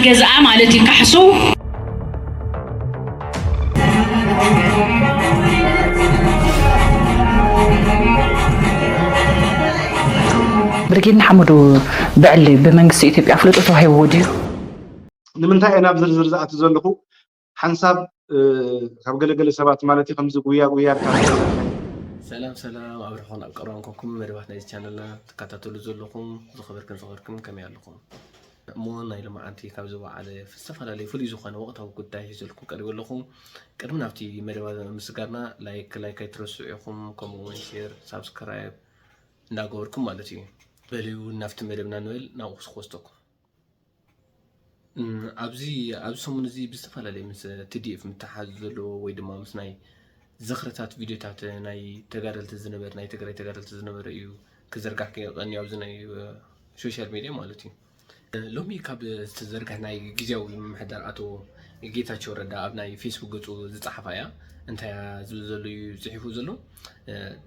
ገዝኣ ማለት እዩ ካሕሱ። ብርጌድ ንሓመዱ ብዕሊ ብመንግስቲ ኢትዮጵያ ኣፍልጦ ተዋሂብዎ ድዩ? ንምንታይ እየ ናብ ዝርዝር ዝኣቱ ዘለኹ? ሓንሳብ ካብ ገለገለ ሰባት ማለት እዩ ከምዚ ጉያ ጉያ ኣርካ ሰላም ሰላም ኣብ ርሑቕን ኣብ ቀረባን ኮንኩም መደባት ናይዚ ቻነልና ትከታተሉ ዘለኹም ዝኸበርክን ዝኸበርክን ከመይ ኣለኹም? እሞ ናይ ሎማዓንቲ ካብ ዝበዓለ ዝተፈላለየ ፍሉይ ዝኾነ ወቕታዊ ጉዳይ ሒዘልኩም ቀሪበ ኣለኹ። ቅድሚ ናብቲ መደባ ምስጋርና ላይክ ላይክ ኣይትረስዑ ኢኹም፣ ከምኡ እውን ሼር ሳብስክራይብ እንዳገበርኩም ማለት እዩ። በልዩ ናብቲ መደብና ንበል ናብኡ ክወስደኩም። ኣብዚ ኣብዚ ሰሙን እዚ ብዝተፈላለየ ምስ ቲዲኤፍ ምትሓዝ ዘለዎ ወይ ድማ ምስ ናይ ዝኽርታት ቪድዮታት ናይ ተጋደልቲ ዝነበረ ናይ ትግራይ ተጋደልቲ ዝነበረ እዩ ክዘርጋሕ ቀንዩ ኣብዚ ናይ ሶሻል ሚድያ ማለት እዩ። ሎሚ ካብ ዝተዘርግሐ ናይ ግዜያዊ ምምሕዳር ኣቶ ጌታቸው ረዳ ኣብ ናይ ፌስቡክ ገፁ ዝፀሓፋ እያ። እንታይ እያ ዝብል ዘሎ እዩ ፅሒፉ ዘሎ?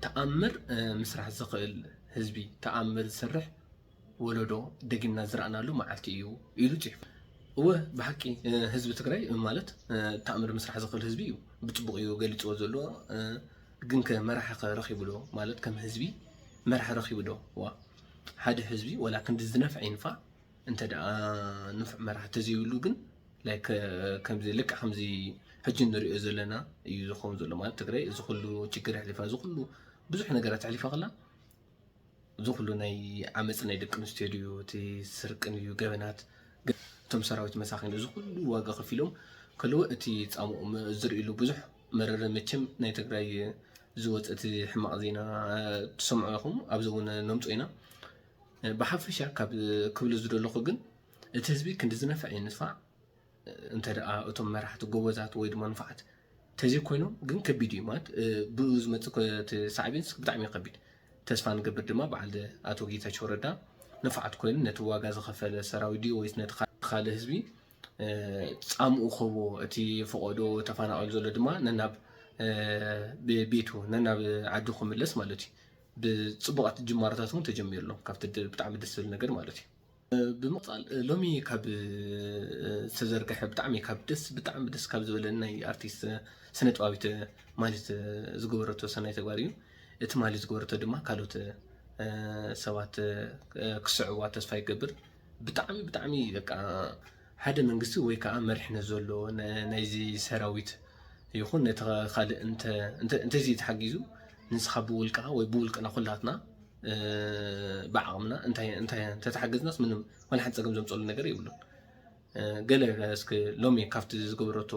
ተኣምር ምስራሕ ዝኽእል ህዝቢ፣ ተኣምር ዝሰርሕ ወለዶ ደጊምና ዝረኣናሉ መዓልቲ እዩ ኢሉ ፅሒፉ። እወ ብሓቂ ህዝቢ ትግራይ ማለት ተኣምር ምስራሕ ዝኽእል ህዝቢ እዩ፣ ብፅቡቕ እዩ ገሊፅዎ ዘሎ። ግንከ መራሒ ከ ረኺቡ ዶ? ማለት ከም ህዝቢ መራሒ ረኺቡ ዶ? ዋ ሓደ ህዝቢ ወላ ክንዲ ዝነፍዐ ይንፋዕ እንተ ደኣ ንፉዕ መራሒ ተዘይብሉ ግን like ከምዚ ልክዕ ከምዚ ሕጂ ንሪኦ ዘለና እዩ ዝኸውን ዘሎ። ማለት ትግራይ እዚ ኩሉ ችግር ኣሕሊፋ እዚ ኩሉ ብዙሕ ነገራት ኣሕሊፋ ከላ እዚ ኩሉ ናይ ዓመፅ ናይ ደቂ ኣንስትዮ ድዩ እቲ ስርቅን እዩ ገበናት እቶም ሰራዊት መሳኪን እዚ ኩሉ ዋጋ ከፊሎም ከለዎ እቲ ፃምኦም ዝርእሉ ብዙሕ መረረ መቸም ናይ ትግራይ ዝወፀ እቲ ሕማቕ ዜና ትሰምዑ ኢኹም ኣብዚ እውን ነምፆ ኢና ብሓፈሻ ካብ ክብል ዝደለኹ ግን እቲ ህዝቢ ክንዲ ዝነፍዕ እዩ ንፋዕ እንተ ደኣ እቶም መራሕቲ ጎበዛት ወይ ድማ ንፉዓት ተዘይኮይኖም ግን ከቢድ እዩ ማለት ብኡ ዝመፅእ ሳዕቤንስ ብጣዕሚ እዩ ከቢድ። ተስፋ ንገብር ድማ በዓል ኣቶ ጌታቸው ረዳ ንፉዓት ኮይኑ ነቲ ዋጋ ዝኸፈለ ሰራዊት ድዩ ወይስ ነቲ ካልእ ህዝቢ ፃምኡ ክህቦ እቲ ፈቐዶ ተፈናቒሉ ዘሎ ድማ ነናብ ቤቱ ነናብ ዓዱ ክምለስ ማለት እዩ። ብፅቡቓት ጅማሮታት እውን ተጀሚሩ ኣሎ ካብቲ ብጣዕሚ ደስ ዝብል ነገር ማለት እዩ። ብምቕፃል ሎሚ ካብ ዝተዘርገሐ ብጣዕሚ ካብ ደስ ብጣዕሚ ደስ ካብ ዝበለኒ ናይ ኣርቲስት ስነ ጥባዊት ማለት ዝገበረቶ ሰናይ ተግባር እዩ። እቲ ማለት ዝገበረቶ ድማ ካልኦት ሰባት ክስዕዋ ተስፋ ይገብር። ብጣዕሚ ብጣዕሚ በቃ ሓደ መንግስቲ ወይ ከዓ መሪሕነት ዘሎ ናይዚ ሰራዊት ይኹን ነቲ ካልእ እንተዘይተሓጊዙ ንስኻ ብውልቅኻ ወይ ብውልቅና ኩላትና ብዓቕምና እንታይ እንታይ እንተተሓገዝናስ ምንም ዋላ ሓንቲ ፀገም ዘምፀሉ ነገር የብሉን። ገለ እስኪ ሎሚ ካብቲ ዝገበረቶ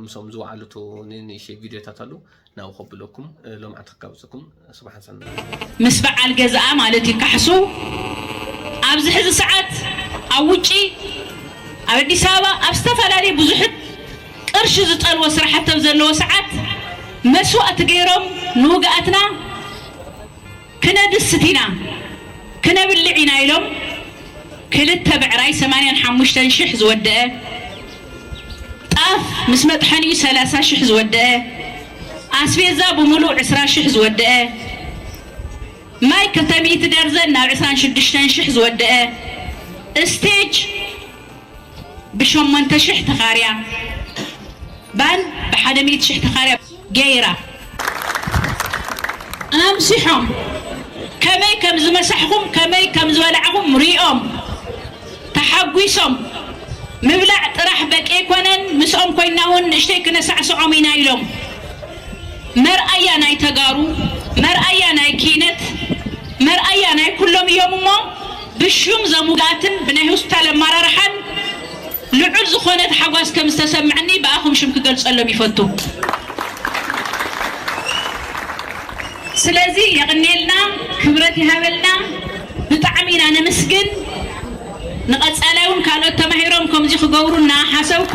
ምሶም ዝወዓለቶ ንንእሽተይ ቪድዮታት ኣሉ ናብኡ ከብለኩም ሎምዓንቲ ክጋብዘኩም ስብሓን ሰና ምስ በዓል ገዝኣ ማለት እዩ ካሕሱ ኣብዚ ሕዚ ሰዓት ኣብ ውጪ ኣብ ኣዲስ ኣበባ ኣብ ዝተፈላለዩ ብዙሕት ቅርሺ ዝጠልቦ ስራሕቲ ኣብ ዘለዎ ሰዓት መስዋእቲ ገይሮም ንውግኣትና ክነድስት ኢና ክነብልዕ ኢና ኢሎም ክልተ ብዕራይ ሰማንያን ሓሙሽተን ሽሕ ዝወደአ ጣፍ ምስ መጥሐኒኡ ሰላሳ ሽሕ ዝወደአ ኣስቤዛ ብምሉእ ዕስራ ሽሕ ዝወደአ ማይ ክልተ ሚእቲ ደርዘን ናብ ዕስራን ሽዱሽተን ሽሕ ዝወደአ ስቴጅ ብሸሞንተ ሽሕ ተኻርያ ባን ብሓደ ሚእቲ ሽሕ ተኻርያ ገይራ ኣምሲሖም ከመይ ከም ዝመሳሕኹም ከመይ ከም ዝበላዕኹም ሪኦም ተሓጒሶም ምብላዕ ጥራሕ በቂ ኣይኮነን ምስኦም ኮይና እውን ንእሽተይ ክነሳዕስዖም ኢና ኢሎም መርኣያ ናይ ተጋሩ መርኣያ ናይ ኪነት መርኣያ ናይ ኩሎም እዮም እሞ ብሹም ዘሙጋትን ብናይ ሆስፒታል ኣመራርሓን ልዑል ዝኾነ ተሓጓስ ከም ዝተሰምዐኒ ብኣኹም ሽም ክገልጸሎም ይፈቱ። ስለዚ የቕኔልና ክብረት ይሃበልና ብጣዕሚ ኢና ነመስግን። ንቐጻላይ እውን ካልኦት ተማሂሮም ከምዚ ክገብሩ እናሓሰብኩ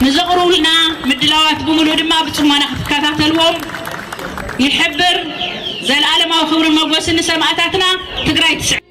ንዘቕርቡልና ምድላዋት ብምሉእ ድማ ብጽሞና ክትከታተልዎም ይሕብር። ዘለኣለማዊ ክብርን መጎስን ንሰማእታትና። ትግራይ ትስዕር።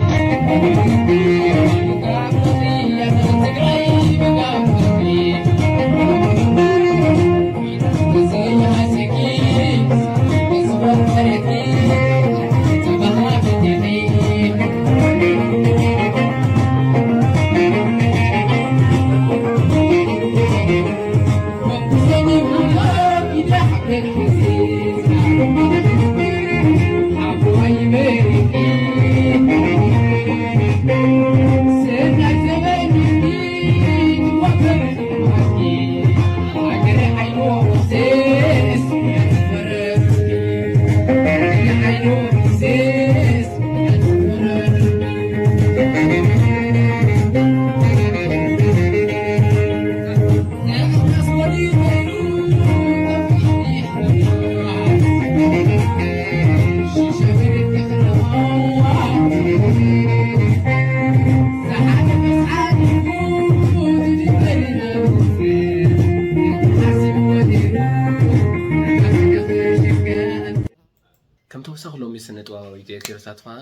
ነጥባዊ ኪሮስ ኣስፍሃ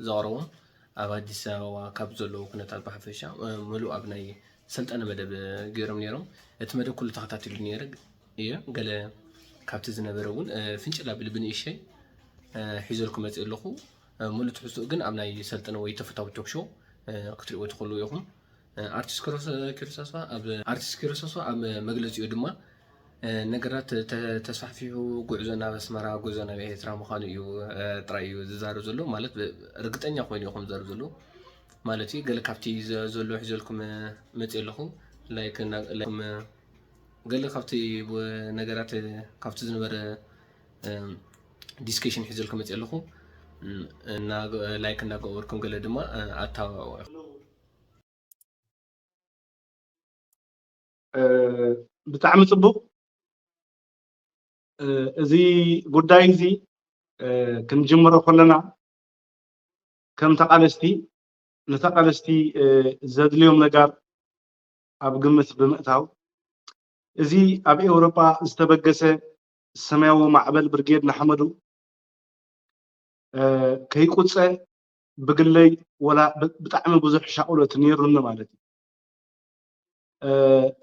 ዘቕረቦም ኣብ ኣዲስ ኣበባ ካብ ዘለዉ ኩነታት ብሓፈሻ ምሉእ ኣብ ናይ ሰልጠነ መደብ ገይሮም ነይሮም። እቲ መደብ ኩሉ ተኸታቲሉ ነይረ እየ። ገለ ካብቲ ዝነበረ እውን ፍንጭል ኣቢሉ ብንእሸይ ሒዘልኩ መፅእ ኣለኹ። ሙሉእ ትሕዝትኡ ግን ኣብ ናይ ሰልጠነ ወይ ተፈታዊ ቶክሾ ክትሪእዎ ትኽእሉ ኢኹም። ኣርቲስት ኪሮስ ኣስፋ ኣብ ኣርቲስት ኪሮስ ኣስፋ ኣብ መግለፂኡ ድማ ነገራት ተስፋሕፊሑ ጉዕዞ ናብ ኣስመራ፣ ጉዕዞ ናብ ኤርትራ ምዃኑ እዩ ጥራይ እዩ ዝዛረብ ዘሎ። ማለት ርግጠኛ ኮይኑ እዩ ከም ዝዛረብ ዘሎ ማለት እዩ። ገለ ካብቲ ዘሎ ሒዘልኩም መፅእ ኣለኹ። ላይክ ገለ ካብቲ ነገራት ካብቲ ዝነበረ ዲስከሽን ሒዘልኩም መፅእ ኣለኹ። ላይክ እናገበርኩም ገለ ድማ ኣተባብዑ። ብጣዕሚ ፅቡቕ። እዚ ጉዳይ እዚ ክንጅምሮ ከለና ከም ተቓለስቲ ንተቓለስቲ ዘድልዮም ነጋር ኣብ ግምት ብምእታው፣ እዚ ኣብ ኤውሮጳ ዝተበገሰ ሰማያዊ ማዕበል ብርጌድ ንሓመዱ ከይቁፀ ብግለይ ወላ ብጣዕሚ ብዙሕ ሻቕሎት ነይሩኒ ማለት እዩ።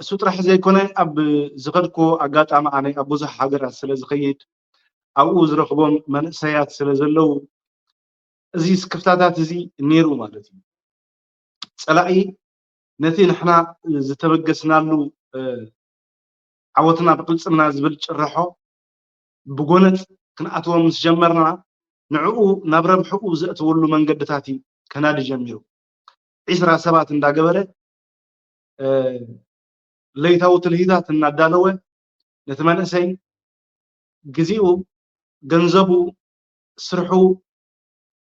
እሱ ጥራሕ ዘይኮነ ኣብ ዝኸድኩዎ ኣጋጣሚ ኣነ ኣብ ብዙሕ ሃገራት ስለ ዝኸይድ ኣብኡ ዝረኽቦም መንእሰያት ስለ ዘለዉ እዚ ስክፍታታት እዚ ነይሩ ማለት እዩ። ፀላኢ ነቲ ንሕና ዝተበገስናሉ ዓወትና ብቅልፅምና ዝብል ጭርሖ ብጎነፅ ክንኣትዎም ምስ ጀመርና ንዕኡ ናብ ረብሕኡ ዘእትወሉ መንገድታት እዩ ከናዲ ጀሚሩ። ዒስራ ሰባት እንዳገበረ ለይታዊ ትልሂታት እናዳለወ ነቲ መንእሰይ ግዜኡ፣ ገንዘቡ፣ ስርሑ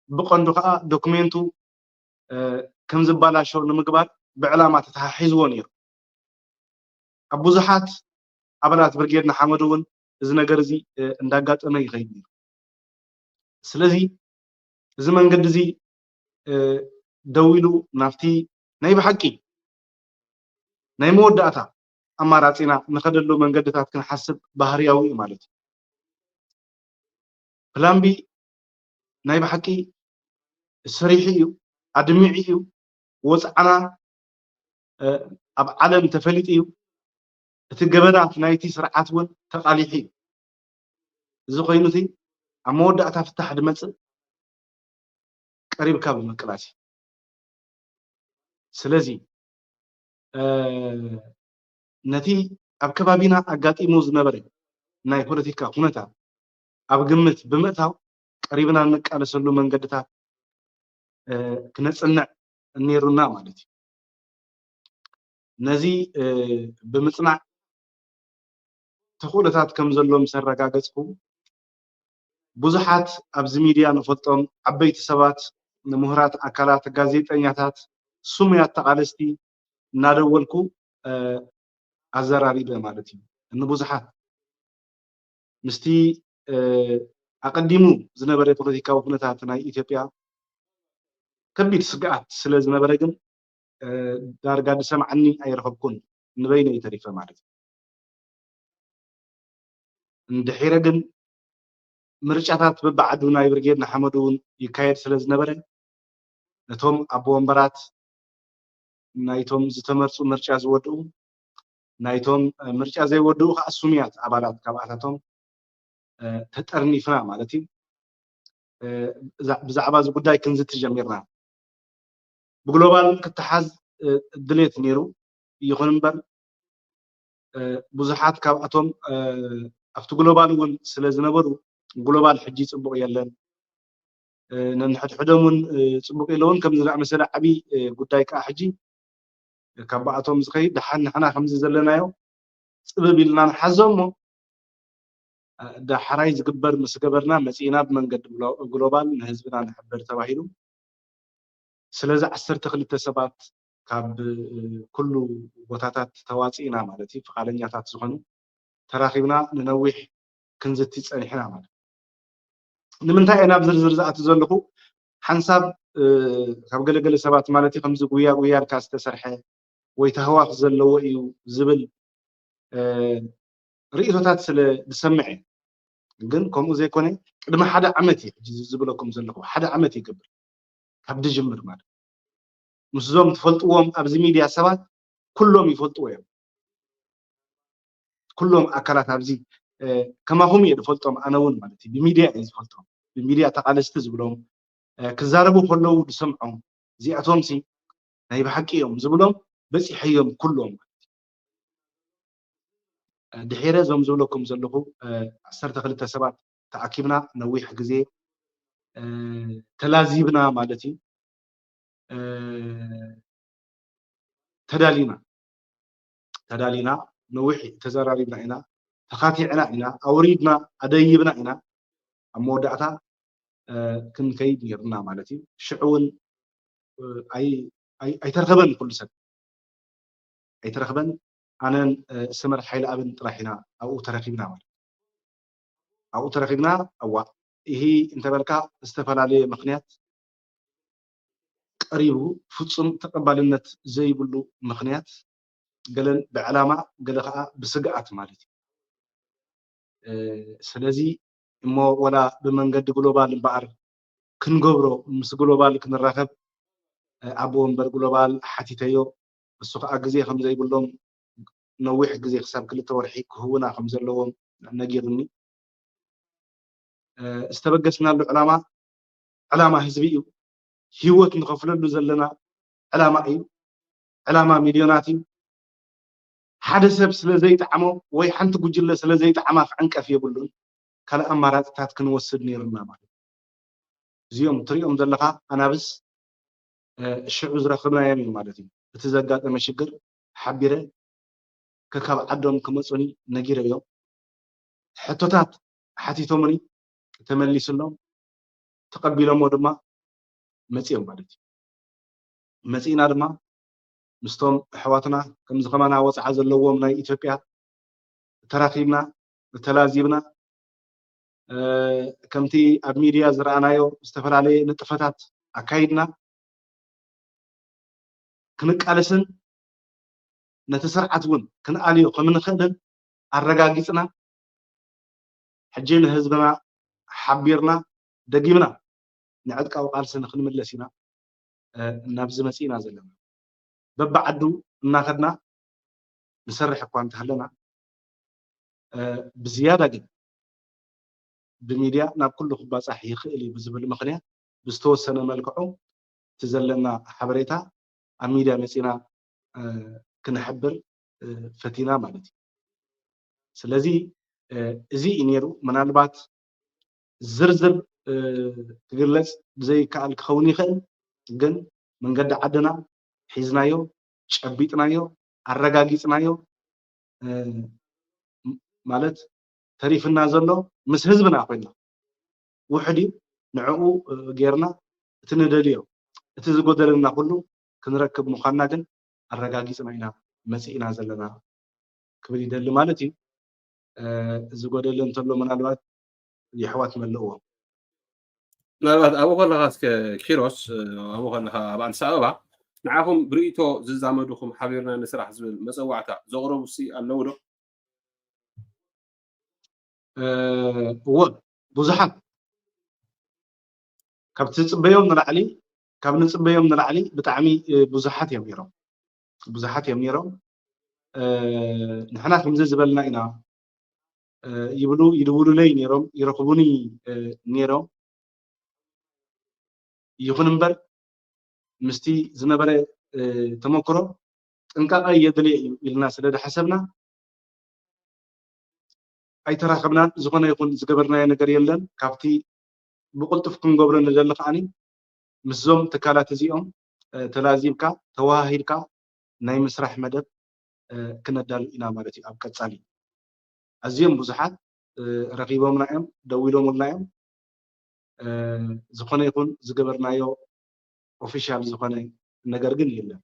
ብቐንዱ ከዓ ዶክሜንቱ ከም ዝባላሾ ንምግባር ብዕላማ ተተሓሒዝዎ ነይሩ። ኣብ ብዙሓት ኣባላት ብርጌድ ንሓመዱ እውን እዚ ነገር እዚ እንዳጋጠመ ይኸይድ ነይሩ። ስለዚ እዚ መንገዲ እዚ ደው ኢሉ ናብቲ ናይ ብሓቂ ናይ መወዳእታ ኣማራፂና ንኸደሉ መንገድታት ክንሓስብ ባህርያዊ እዩ ማለት እዩ። ፕላን ቢ ናይ ብሓቂ ሰሪሑ እዩ፣ ኣድሚዑ እዩ፣ ወፅዓና ኣብ ዓለም ተፈሊጡ እዩ። እቲ ገበናት ናይቲ ስርዓት እውን ተቓሊሑ እዩ። እዚ ኮይኑ እቲ ኣብ መወዳእታ ፍታሕ ድመፅእ ቀሪብካ ብምቅላስ እዩ። ስለዚ ነቲ ኣብ ከባቢና ኣጋጢሙ ዝነበረ ናይ ፖለቲካ ኩነታት ኣብ ግምት ብምእታው ቀሪብና እንቃለሰሉ መንገድታት ክነፅንዕ ነይሩና ማለት እዩ። ነዚ ብምፅናዕ ተኽእሎታት ከም ዘሎ ምስ ኣረጋገፅኩ ብዙሓት ኣብዚ ሚድያ ንፈልጦም ዓበይቲ ሰባት፣ ምሁራት ኣካላት፣ ጋዜጠኛታት፣ ስሙያት ተቓለስቲ እናደወልኩ ኣዘራሪበ ማለት እዩ። ንብዙሓት ምስቲ ኣቐዲሙ ዝነበረ ፖለቲካዊ ኩነታት ናይ ኢትዮጵያ ከቢድ ስግኣት ስለ ዝነበረ ግን ዳርጋ ዝሰምዓኒ ኣይረኸብኩን፣ ንበይነይ ተሪፈ ማለት እዩ። እንድሒረ ግን ምርጫታት በብዓዱ ናይ ብርጌድ ንሓመዱ እውን ይካየድ ስለ ዝነበረ ነቶም ኣቦ ወንበራት ናይቶም ዝተመርፁ ምርጫ ዝወድኡ ናይቶም ምርጫ ዘይወድኡ ከዓ ስሙያት ኣባላት ካብኣታቶም ተጠርኒፍና ማለት እዩ ብዛዕባ እዚ ጉዳይ ክንዝቲ ጀሚርና። ብግሎባል ክተሓዝ ድሌት ነይሩ። ይኹን እምበር ብዙሓት ካብኣቶም ኣብቲ ግሎባል እውን ስለ ዝነበሩ ግሎባል ሕጂ ፅቡቕ የለን፣ ነንሕድሕዶም እውን ፅቡቕ የለውን። ከምዚ ዝኣመሰለ ዓብዪ ጉዳይ ከዓ ሕጂ ካብኣቶም ዝኸይድ ደሓን ንሕና ከምዚ ዘለናዮ ፅብብ ኢልና ንሓዞ እሞ ዳሕራይ ዝግበር ምስ ገበርና መፂእና ብመንገዲ ግሎባል ንህዝብና ንሕብር ተባሂሉ ስለዚ ዓሰርተ ክልተ ሰባት ካብ ኩሉ ቦታታት ተዋፂእና ማለት እዩ ፍቓደኛታት ዝኾኑ ተራኺብና ንነዊሕ ክንዝቲ ፀኒሕና ማለት ንምንታይ እየ ናብ ዝርዝር ዝኣቱ ዘለኹ ሓንሳብ ካብ ገለገለ ሰባት ማለት እዩ ከምዚ ጉያ ጉያ ኢልካ ዝተሰርሐ ወይ ተህዋኽ ዘለዎ እዩ ዝብል ርእቶታት ስለ ዝሰምዕ እየ ግን ከምኡ ዘይኮነ ቅድሚ ሓደ ዓመት እዩ ሕጂ ዝብለኩም ዘለኹ፣ ሓደ ዓመት ይገብር ካብ ድጅምር ማለት ምስዞም ትፈልጥዎም ኣብዚ ሚድያ ሰባት ኩሎም ይፈልጥዎ እዮም። ኩሎም ኣካላት ኣብዚ ከማኹም እየ ዝፈልጦም ኣነ እውን ማለት እዩ። ብሚድያ እየ ዝፈልጦም፣ ብሚድያ ተቓለስቲ ዝብሎም ክዛረቡ ከለዉ ዝሰምዖም እዚኣቶም ሲ ናይ ብሓቂ እዮም ዝብሎም በፂሐዮም ኩሎም ማለት እዩ። ድሒረ እዞም ዝብለኩም ዘለኹ ዓሰርተ ክልተ ሰባት ተኣኪብና ነዊሕ ግዜ ተላዚብና ማለት እዩ። ተዳሊና ተዳሊና ነዊሕ ተዘራሪብና ኢና፣ ተኻቲዕና ኢና፣ ኣውሪድና ኣደይብና ኢና ኣብ መወዳእታ ክንከይድ ነርና ማለት እዩ። ሽዑ እውን ኣይተረኸበን ኩሉ ሰብ ኣይተረኽበን። ኣነን ስመር ሓይለ ኣብን ጥራሕ ኢና ኣብኡ ተረኺብና ማለት ኣብኡ ተረኺብና። እዋ ይሂ እንተበልካ ዝተፈላለየ ምክንያት ቀሪቡ ፍፁም ተቐባልነት ዘይብሉ ምክንያት ገለን ብዕላማ ገለ ከዓ ብስግኣት ማለት እዩ። ስለዚ እሞ ወላ ብመንገዲ ግሎባል እምበኣር ክንገብሮ ምስ ግሎባል ክንራኸብ ኣብ ወንበር ግሎባል ሓቲተዮ። እሱ ከዓ ግዜ ከምዘይብሎም ነዊሕ ግዜ ክሳብ ክልተ ወርሒ ክህቡና ከምዘለዎም ነጊርኒ። ዝተበገስናሉ ዕላማ ዕላማ ህዝቢ እዩ። ህይወት ንኸፍለሉ ዘለና ዕላማ እዩ። ዕላማ ሚልዮናት እዩ። ሓደ ሰብ ስለ ዘይጠዓሞ ወይ ሓንቲ ጉጅለ ስለ ዘይጠዓማ ክዕንቀፍ የብሉን። ካልእ ኣማራፅታት ክንወስድ ነይሩና ማለት እዩ። እዚኦም ትሪኦም ዘለኻ ኣናብስ ሽዑ ዝረኸብናዮም እዩ ማለት እዩ። እቲ ዘጋጠመ ሽግር ሓቢረ ከካብ ዓዶም ክመፁኒ ነጊረዮም። ሕቶታት ሓቲቶምኒ ተመሊስሎም ተቐቢሎሞ ድማ መፂኦም ማለት እዩ። መፂእና ድማ ምስቶም ኣሕዋትና ከምዚ ከማና ወፅዓ ዘለዎም ናይ ኢትዮጵያ ተራኺብና ተላዚብና ከምቲ ኣብ ሚድያ ዝረኣናዮ ዝተፈላለየ ንጥፈታት ኣካይድና ክንቃለስን ነቲ ስርዓት እውን ክንኣልዮ ከምንኽእልን ኣረጋጊፅና ሕጂ ንህዝብና ሓቢርና ደጊምና ንዕጥቃዊ ቃልሲ ንክንምለስ ኢና ናብዚ መፂእና ዘለና። በብዓዱ እናኸድና ንሰርሕ እኳ እንተሃለና ብዝያዳ ግን ብሚድያ ናብ ኩሉ ክባፃሕ ይኽእል እዩ ብዝብል ምኽንያት ብዝተወሰነ መልክዑ እቲ ዘለና ሓበሬታ ኣብ ሚድያ መፂና ክንሕብር ፈቲና ማለት እዩ። ስለዚ እዚ እዩ ነይሩ። ምናልባት ዝርዝር ክግለፅ ዘይከኣል ክኸውን ይኽእል፣ ግን መንገዲ ዓድና ሒዝናዮ፣ ጨቢጥናዮ፣ ኣረጋጊፅናዮ ማለት ተሪፍና ዘሎ ምስ ህዝብና ኮይና ውሕድ እዩ። ንዕኡ ጌርና እቲ ንደልዮ እቲ ዝጎደለና ኩሉ ክንረክብ ምዃንና ግን ኣረጋጊፅና ኢና መፂእና ዘለና ክብል ይደሊ ማለት እዩ። ዝጎደለ እንተሎ ምናልባት የሕዋት መለእዎ። ምናልባት ኣብኡ ከለኻ እስከ ኪሮስ ኣብኡ ከለኻ ኣብ ኣዲስ ኣበባ ንዓኹም ብርእይቶ ዝዛመድኹም ሓቢርና ንስራሕ ዝብል መፀዋዕታ ዘቕረቡ ሲ ኣለዉ ዶ? እወ ብዙሓት ካብቲ ዝፅበዮም ንላዕሊ ካብ ንፅበዮም ንላዕሊ ብጣዕሚ ብዙሓት እዮም ነይሮም ብዙሓት እዮም ነይሮም ንሕና ከምዚ ዝበልና ኢና ይብሉ ይድውሉለይ ነይሮም ይረኽቡኒ ነይሮም ይኹን እምበር ምስቲ ዝነበረ ተመክሮ ጥንቃቐ የድልየ እዩ ኢልና ስለ ዝሓሰብና ኣይተራኸብናን። ዝኾነ ይኹን ዝገበርናዮ ነገር የለን። ካብቲ ብቕልጡፍ ክንገብሮ ንደሊ ከዓኒ ምስዞም ትካላት እዚኦም ተላዚብካ ተወሃሂድካ ናይ ምስራሕ መደብ ክነዳሉ ኢና ማለት እዩ። ኣብ ቀፃሊ ኣዝዮም ብዙሓት ረኺቦምና እዮም፣ ደዊሎምልና እዮም። ዝኾነ ይኹን ዝገበርናዮ ኦፊሻል ዝኾነ ነገር ግን የለን።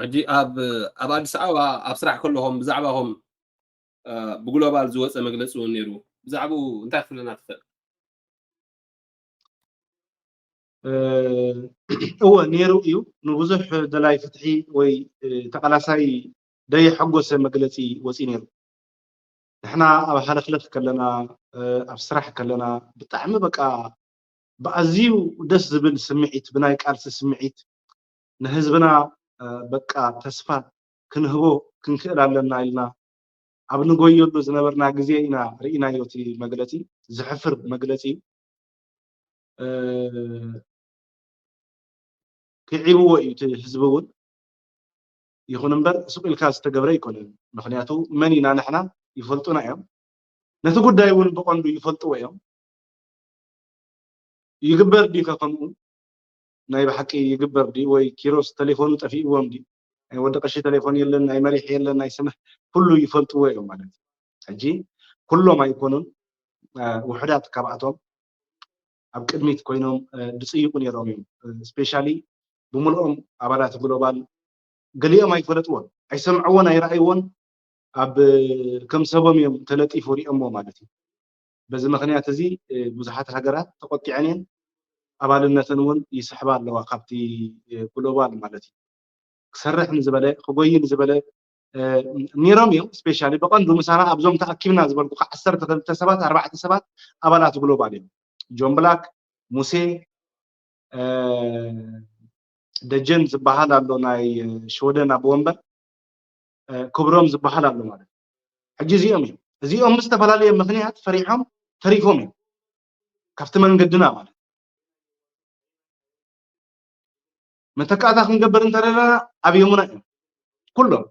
ሕጂ ኣብ ኣብ ኣዲስ ኣበባ ኣብ ስራሕ ከለኹም ብዛዕባኹም ብግሎባል ዝወፀ መግለፂ እውን ነይሩ። ብዛዕባኡ እንታይ ክትብለና ትኽእል? እወ ነይሩ እዩ። ንብዙሕ ደላይ ፍትሒ ወይ ተቓላሳይ ደየሐጎሰ መግለፂ ወፂኡ ነይሩ። ንሕና ኣብ ሃለኽለኽ ከለና ኣብ ስራሕ ከለና ብጣዕሚ በቃ ብኣዝዩ ደስ ዝብል ስምዒት ብናይ ቃልሲ ስምዒት ንህዝብና በቃ ተስፋ ክንህቦ ክንክእል ኣለና ኢልና ኣብ ንጎየሉ ዝነበርና ግዜ ኢና ርኢናዮ እቲ መግለፂ። ዘሕፍር መግለፂ እዩ። ክዒብዎ እዩ እቲ ህዝቢ እውን። ይኹን እምበር ስቕ ኢልካ ዝተገብረ ኣይኮነን። ምኽንያቱ መን ኢና ንሕና ይፈልጡና እዮም። ነቲ ጉዳይ እውን ብቐንዱ ይፈልጥዎ እዮም። ይግበር ድዩ ከ ከምኡ? ናይ ብሓቂ ይግበር ድዩ? ወይ ኪሮስ ተሌፎኑ ጠፊእዎም ድዩ? ናይ ወዲ ቀሺ ተሌፎን የለን፣ ናይ መሪሕ የለን፣ ናይ ስምሕ ኩሉ ይፈልጥዎ እዮም ማለት እዩ። ሕጂ ኩሎም ኣይኮኑን፣ ውሑዳት ካብኣቶም ኣብ ቅድሚት ኮይኖም ዝፅይቁ ነይሮም እዮም። ስፔሻሊ ብምልኦም ኣባላት ግሎባል ገሊኦም ኣይፈለጥዎን፣ ኣይሰምዕዎን፣ ኣይረኣይዎን፣ ኣብ ከም ሰቦም እዮም ተለጢፉ ሪኦሞ ማለት እዩ። በዚ ምክንያት እዚ ብዙሓት ሃገራት ተቆጢዐን እየን፣ ኣባልነተን እውን ይስሕባ ኣለዋ ካብቲ ግሎባል ማለት እዩ። ክሰርሕ ንዝበለ ክጎይ ንዝበለ ነይሮም እዮም። ስፔሻሊ ብቐንዱ ምሳና ኣብዞም ተኣኪብና ዝበልኩ ዓሰርተ ክልተ ሰባት ኣርባዕተ ሰባት ኣባላት ግሎባል እዮም። ጆን ብላክ፣ ሙሴ፣ ደጀን ዝበሃል ኣሎ ናይ ሽወደን ኣቦ ወንበር፣ ክብሮም ዝበሃል ኣሎ ማለት እዩ። ሕጂ እዚኦም እዮም እዚኦም ብዝተፈላለየ ምክንያት ፈሪሖም ተሪፎም እዮም ካብቲ መንገድና ማለት። መተካእታ ክንገብር እንተለና ኣብዮምና እዮም ኩሎም።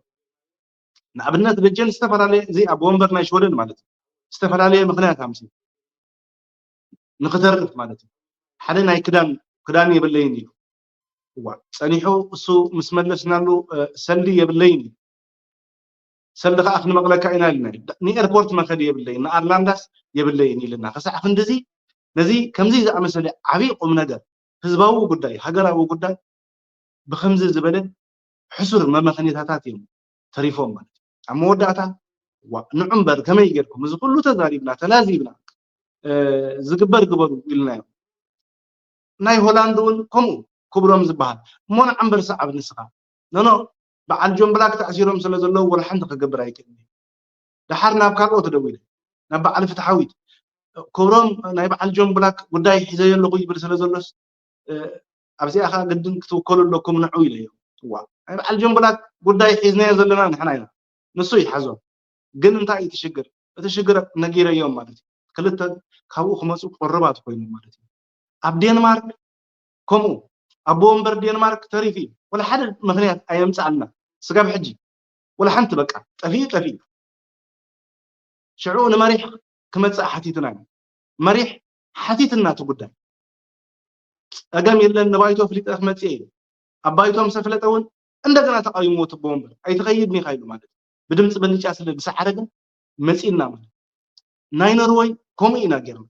ንኣብነት ደጀን ዝተፈላለየ እዚ ኣብ ወንበር ናይ ሽወደን ማለት እዩ ዝተፈላለየ ምክንያት ኣምሲ ንክተርፍ ማለት እዩ። ሓደ ናይ ክዳን ክዳን የብለይን እዩ። እዋ ጸኒሑ እሱ ምስ መለስናሉ ሰልዲ የብለይን እዩ። ሰልዲ ከዓ ክንመቕለካ ኢና ኢልና ንኤርፖርት መኸዲ የብለይን ንኣርላንዳስ የብለይን ኢልና ክሳዕ ክንድዚ ነዚ ከምዚ ዝኣመሰለ ዓብዪ ቁም ነገር ህዝባዊ ጉዳይ ሃገራዊ ጉዳይ ብከምዚ ዝበለ ሕሱር መመኸኔታታት እዮም ተሪፎም ማለት እዩ። ኣብ መወዳእታ ንዑ እምበር ከመይ ጌርኩም እዚ ኩሉ ተዛሪብና ተላዚብና ዝግበር ግበሩ ኢልናዮም። ናይ ሆላንድ እውን ከምኡ ክብሮም ዝበሃል እሞ ንዓ እምበር ሰዓብ ንስኻ ኖኖ በዓል ጆን ብላክ ተኣሲሮም ስለ ዘለዉ ወላ ሓንቲ ክገብር ኣይክእልን። ደሓር ናብ ካልኦት ደዊለ ናብ በዓል ፍትሓዊት ክብሮም ናይ በዓል ጆን ብላክ ጉዳይ ሒዘዮ ኣለኹ ይብል ስለ ዘሎስ ኣብዚኣ ከዓ ግድን ክትውከሉ ኣለኩም ንዑ ኢለዮ። እዋ ናይ በዓል ጆን ብላክ ጉዳይ ሒዝናዮ ዘለና ንሕና ኢና ንሱ ይሓዞ። ግን እንታይ እዩ እቲ ሽግር? እቲ ሽግር ነጊረዮም ማለት እዩ። ክልተ ካብኡ ክመፁ ቅርባት ኮይኖም ማለት እዩ። ኣብ ዴንማርክ ከምኡ ኣቦ ወንበር ዴንማርክ ተሪፉ እዩ። ወላ ሓደ ምክንያት ኣየምፅኣልና ስጋብ ሕጂ ወላ ሓንቲ በቃ ጠፊኡ ጠፊኡ። ሽዑ ንመሪሕ ክመፅእ ሓቲትና ኢና። መሪሕ ሓቲትና እቲ ጉዳይ ፀገም የለን ንባይቶ ፍሊጠ ክመፅእ እዩ። ኣብ ባይቶ ምስ ኣፍለጠ እውን እንደገና ተቃዊምዎ ትቦ ወንበር ኣይትኸይድን ኢኻ ኢሉ ማለት እዩ። ብድምፂ ብልጫ ስለ ዝሰዓረ ግን መፂእና ማለት ናይ ኖርወይ ከምኡ ኢና ገይርና።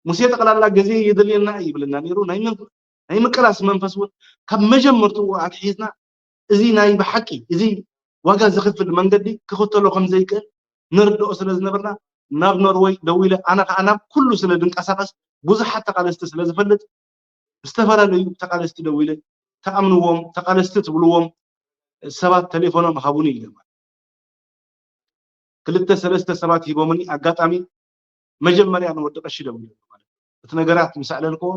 ሙሴ ጠቕላላ ግዜ የድልየና እዩ ይብለና ነይሩ። ናይ ምቅላስ መንፈስ እውን ካብ መጀመርትኡ ኣትሒዝና እዚ ናይ ብሓቂ እዚ ዋጋ ዝኽፍል መንገዲ ክኽተሎ ከም ዘይክእል ንርድኦ ስለ ዝነበርና ናብ ኖርወይ ደዊለ ኣነ ከዓ ናብ ኩሉ ስለ ድንቀሳቐስ ብዙሓት ተቓለስቲ ስለ ዝፈልጥ ዝተፈላለዩ ተቓለስቲ ደዊለ ተኣምንዎም ተቓለስቲ ትብልዎም ሰባት ተሌፎኖም ሃቡኒ ኢለ ክልተ ሰለስተ ሰባት ሂቦምኒ ኣጋጣሚ መጀመርያ ንወዲ ቀሺ ደዊለ ማለት እቲ ነገራት ምስ ኣዕለልክዎ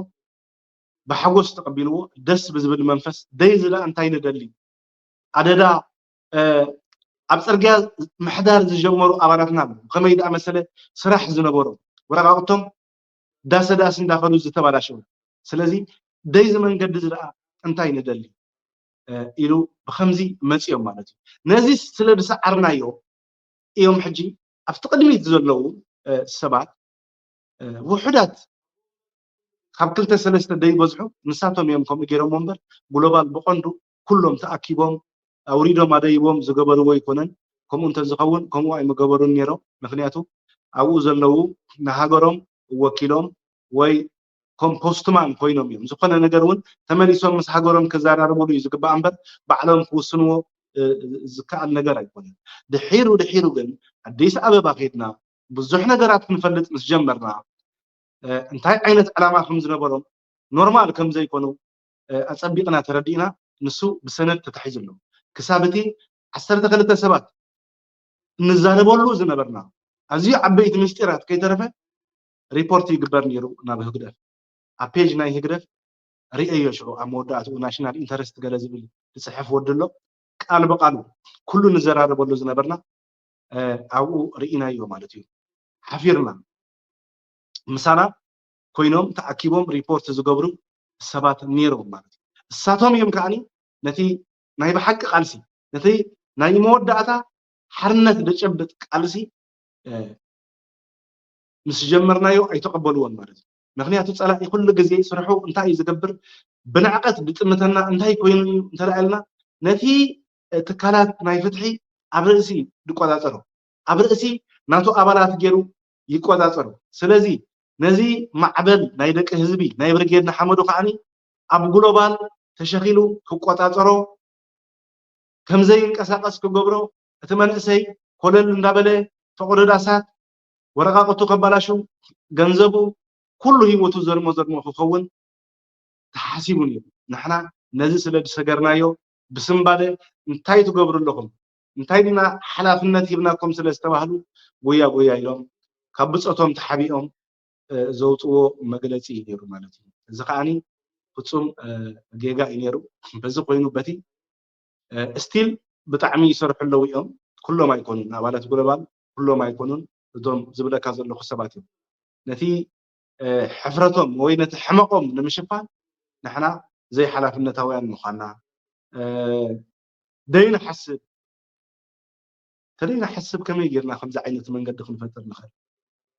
ብሓጎስ ተቐቢልዎ ደስ ብዝብል መንፈስ ደይ ዝዳ እንታይ ንደሊ ኣደዳ ኣብ ፅርግያ ምሕዳር ዝጀመሩ ኣባላትና ኣለዉ ከመይ ደኣ መሰለ ስራሕ ዝነበሮም ወረቃቅቶም ዳሰ ዳስ እንዳኸዱ ዝተባላሸው ስለዚ ደይ ዝመንገዲ ዝደኣ እንታይ ንደሊ ኢሉ ብከምዚ መፂኦም ማለት እዩ። ነዚ ስለ ዝሰዓርናዮ እዮም ሕጂ ኣብቲ ቅድሚት ዘለዉ ሰባት ውሑዳት ካብ ክልተ ሰለስተ ደይበዝሑ ንሳቶም እዮም ከምኡ ገይሮም እምበር ግሎባል ብቐንዱ ኩሎም ተኣኪቦም ኣውሪዶም ኣደይቦም ዝገበርዎ ኣይኮነን። ከምኡ እንተዝኸውን ከምኡ ኣይምገበሩን ነይሮም። ምክንያቱ ኣብኡ ዘለዉ ንሃገሮም ወኪሎም ወይ ከም ፖስትማን ኮይኖም እዮም። ዝኾነ ነገር እውን ተመሊሶም ምስ ሃገሮም ክዘራረብሉ እዩ ዝግባእ እምበር ባዕሎም ክውስንዎ ዝከኣል ነገር ኣይኮነን። ድሒሩ ድሒሩ ግን ኣዲስ ኣበባ ከይድና ብዙሕ ነገራት ክንፈልጥ ምስ ጀመርና እንታይ ዓይነት ዕላማ ከም ዝነበሮም ኖርማል ከም ዘይኮኑ ኣፀቢቕና ተረዲእና ንሱ ብሰነድ ተታሒዙ ኣሎ። ክሳብ እቲ ዓሰርተ ክልተ ሰባት እንዛረበሉ ዝነበርና ኣዝዩ ዓበይቲ ምስጢራት ከይተረፈ ሪፖርት ይግበር ነይሩ ናብ ህግደፍ። ኣብ ፔጅ ናይ ህግደፍ ርእየዮ ሽዑ ኣብ መወዳእትኡ ናሽናል ኢንተረስት ገለ ዝብል ዝፅሕፍ ወዲ ኣሎ። ቃል ብቃሉ ኩሉ ንዘራረበሉ ዝነበርና ኣብኡ ርኢናዮ ማለት እዩ። ሓፊርና ምሳና ኮይኖም ተኣኪቦም ሪፖርት ዝገብሩ ሰባት ነይሮም ማለት እዩ። እሳቶም እዮም ከዓኒ ነቲ ናይ ብሓቂ ቃልሲ ነቲ ናይ መወዳእታ ሓርነት ዘጨብጥ ቃልሲ ምስ ጀመርናዮ ኣይተቐበልዎን ማለት እዩ። ምክንያቱ ፀላኢ ኩሉ ግዜ ስርሑ እንታይ እዩ ዝገብር፣ ብንዕቀት ዝጥምተና እንታይ ኮይኑ እዩ እንተደኣ ኢልና ነቲ ትካላት ናይ ፍትሒ ኣብ ርእሲ ዝቆፃፀሮ ኣብ ርእሲ ናቱ ኣባላት ገይሩ ይቆፃፀሮ። ስለዚ ነዚ ማዕበል ናይ ደቂ ህዝቢ ናይ ብርጌድ ንሓመዱ ከዓኒ ኣብ ግሎባል ተሸኺሉ ክቆፃፀሮ ከምዘይንቀሳቀስ ክገብሮ እቲ መንእሰይ ኮለል እንዳበለ ፈቆዶ ዳሳት ወረቃቅቱ ከባላሹ ገንዘቡ ኩሉ ህይወቱ ዘርሞ ዘርሞ ክኸውን ተሓሲቡ ነይሩ። ንሕና ነዚ ስለ ዝሰገርናዮ ብስምባደ እንታይ ትገብሩ ኣለኹም እንታይ ድና ሓላፍነት ሂብናኩም ስለ ዝተባህሉ ጎያ ጎያ ኢሎም ካብ ብፆቶም ተሓቢኦም ዘውፅዎ መግለፂ እዩ ነይሩ ማለት እዩ። እዚ ከዓኒ ፍፁም ጌጋ እዩ ነይሩ። በዚ ኮይኑ በቲ ስቲል ብጣዕሚ ይሰርሑ ኣለዉ እዮም። ኩሎም ኣይኮኑን ኣባላት ግሎባል ኩሎም ኣይኮኑን እቶም ዝብለካ ዘለኹ ሰባት እዮም። ነቲ ሕፍረቶም ወይ ነቲ ሕመቆም ንምሽፋን ንሕና ዘይሓላፍነታውያን ምዃንና ደይንሓስብ ተደይ ንሓስብ ከመይ ጌርና ከምዚ ዓይነት መንገዲ ክንፈጥር ንኽእል